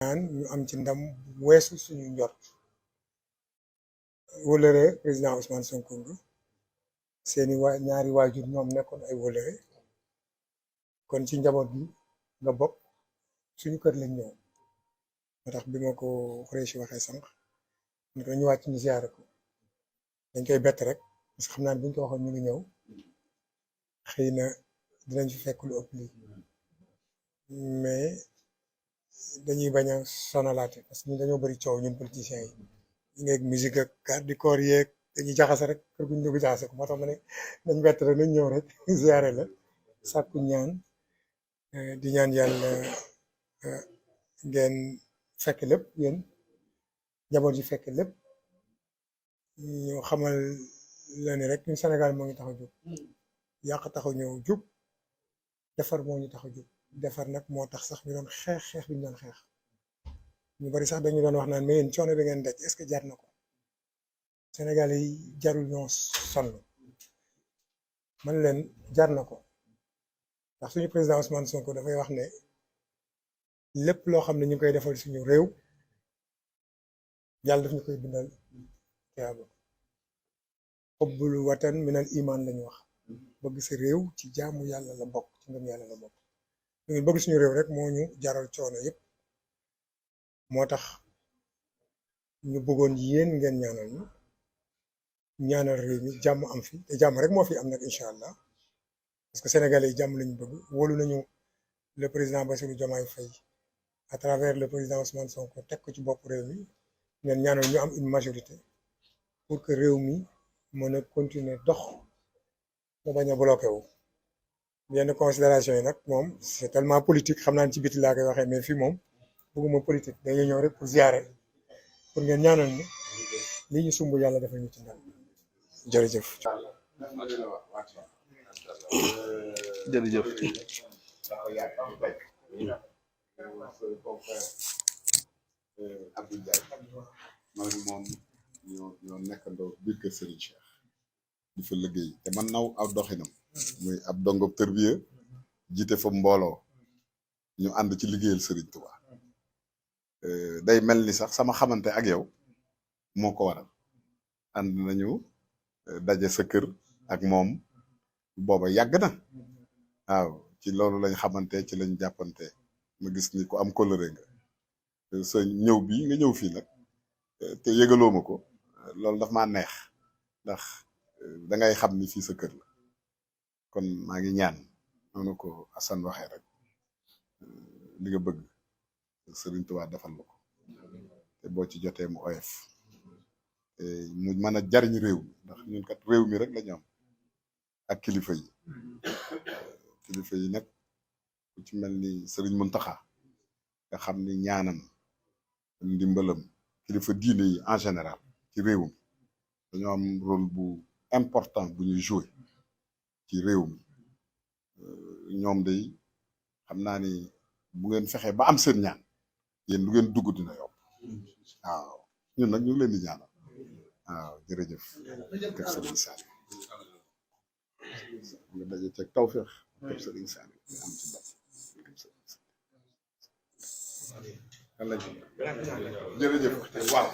ñaan ñu am ci ndam weesu suñu njort wóllëre président Ousmane Sonko nga seeni ñaari waajur ñoom nekkoon ay wóllëre kon ci njaboot bi nga bokk suñu kër lañ ñëw moo tax bi ma ko Khoureyssi waxee sànq ñu ko ñu wàcc ñu ziyaare ko dañ koy bett rek parce que xam naa ne buñ ko waxoon ñu ngi ñëw xëy na dinañ fi fekk lu ëpp lii mais dañuy bañ a sonalaate parce que ñun dañoo bëri coow ñun politiciens yi ñu ngeeg musique ak garde du corps yeeg dañuy jaxase rek kër guñ dugg jaxase ko moo tax ma ne dañ bett rek nañ ñëw rek ziyaare la sàkku ñaan di ñaan yàlla ngeen fekk lépp yéen njaboot yi fekk lépp ñu xamal la ni rek ñun Sénégal moo ngi tax a jóg yàq taxu ñëw jub defar moo ñu tax a jóg defar nag moo tax sax ñu doon xeex bi ñu doon xeex ñu bari sax dañu doon wax naan mais yéen coono bi ngeen daj est-ce que jar na ko Sénégal yi jarul ñoo sonn man leen jar na ko ndax suñu président Ousmane Sonko dafay wax ne lépp loo xam ne ñu ngi koy defal suñu réew yàlla daf ñu koy bindal tiyaaba xubbul watan minal iman lañu wax bëgg sa réew ci jaamu yàlla la bokk ci ngëm yàlla la bokk ñu bëgg suñu réew rek moo ñu jaral coono yëpp moo tax ñu bëggoon yéen ngeen ñaanal ñu ñaanal réew mi jàmm am fi te jàmm rek moo fi am nag incha allah parce que sénégalais yi jàmm lañu bëgg wóolu nañu le président Bassirou Diomaye Faye à travers le président Ousmane Sonko teg ko ci bopp réew mi ngeen ñaanal ñu am une majorité pour que réew mi mën a continuer dox ba bañ a bloqué wu yenn considération yi nag moom c'est tellement politique xam naa ne ci biti laa koy waxee mais fii moom bëgguma politique dañuy ñëw rek pour ziare pour ngeen ñaanal ñu lii ñu sumb yàlla defal ñu ci ndam jërëjëf. jërëjëf. Abdou Ndiaye man moom ñoo nekkandoo biir kër Serigne Cheikh di fa liggéey te man naw aw doxinam muy ab dongob tërbiya jiite fa mbooloo ñu ànd ci liggéeyal Serigne Touba day mel ni sax sama xamante ak yow moo ko waral ànd nañu daje sa kër ak moom booba yàgg na waaw ci loolu lañ xamante ci lañ jàppante ma gis ni ku am kóllëre nga sa ñëw bi nga ñëw fii nag te yëgaloo ma ko loolu daf maa neex ndax da ngay xam ni fii sa kër la kon maa ngi ñaan noonu ko Assane waxee rek li nga bëgg Serigne Touba defal la ko te boo ci jotee mu oyof te mu mën a jariñ réew mi ndax ñun kat réew mi rek la ñu am ak kilifa yi nag ku ci mel ni Serigne Mountakha nga xam ni ñaanam ndimbalam kilifa diine yi en général ci réew mi dañoo am rôle bu important bu ñuy jouer ci réew mi ñoom day xam naa ni bu ngeen fexee ba am seen ñaan yéen lu ngeen dugg dina yomb waaw ñun nag ñu ngi leen di ñaanal waaw jërëjëf kër Serigne Sall nga daje ceeg tawfeex kër Serigne Sall am ci ndam jërëjëf waaw